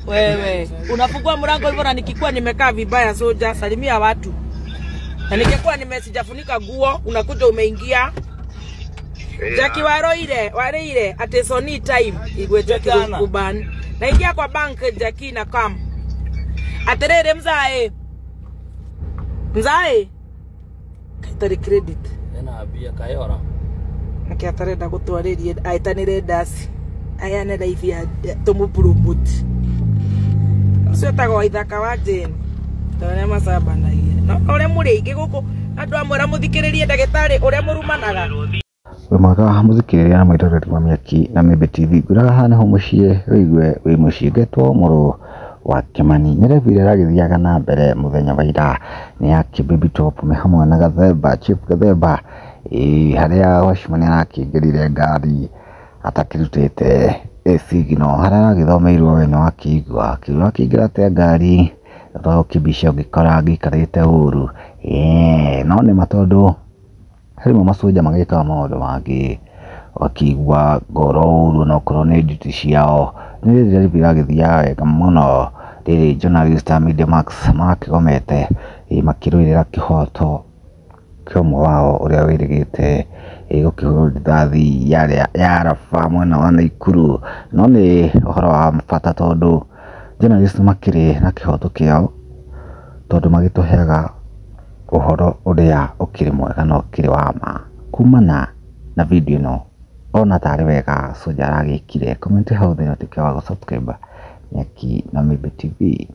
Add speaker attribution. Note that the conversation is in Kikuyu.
Speaker 1: Wewe unafungua mlango hivyo, na nikikuwa nimekaa vibaya, soja salimia watu, na nikikuwa nimesijafunika guo, unakuja umeingia. Jackie waroire wareire ati soni time igwe Jackie kuban naingia kwa bank Jackie na kam aterere mzae mzae kaitari credit
Speaker 2: ena bia kayora
Speaker 1: nake atarenda gutwaririe aitanire ndasi ayane life ya tumupromote ucio tagwo ithaka wa Jane tore macambanagia no uria muri aingi guku andu amwe muthikiririe ndagitari uria murumanaga.
Speaker 3: Wĩ mwega mũthikĩrĩria na mwĩroreri wa Mĩaki na Mĩmbi TV. Ngwĩraga haha nĩho mũciĩ wĩigue wĩ mũciĩ ngetwo mũrũ wa Kĩmani. Nĩ review ĩrĩa ĩragĩthiaga na mbere mũthenya wa ira nĩ ya Kĩbaby Top me hamwe na Gathemba, Chief Gathemba, ĩĩ harĩa Wachimani arakĩingĩrire ngari atakĩrutĩte signal harĩa aragĩthomeirwo we nĩwakĩigua akiuga akĩingĩra atĩa ngari thutha wa gũkĩmbica ũngĩkora angĩikarĩte ũru. Ĩĩ no nĩma tondũ rĩmwe macoja magĩkaga maũndũ mangĩ ũgakĩigua ngoro ũru onokorwo nĩ duty ciao. Nĩ rĩrĩa review ĩragĩthiaga wega mũno rĩrĩ journalist a Media Max marakĩgomete makĩrũĩrĩra kĩhoto kĩa ũmwe wao ũrĩa wĩrĩgĩte gũkĩhũrwo rithathi ya raba mwena wa Naikuru. No nĩ ũhoro wa bata tondũ journalist makĩrĩ na kĩhoto kĩao tondũ magĩtũheaga ũhoro ũrĩa ũkĩrĩ mwega na ũkĩrĩ wa ma kumana na video ĩno. Ona tarĩ wega Soja aragĩkire. Comment hau thĩ na ũtuĩke wa gũ subscribe Mĩaki na Mĩmbi TV.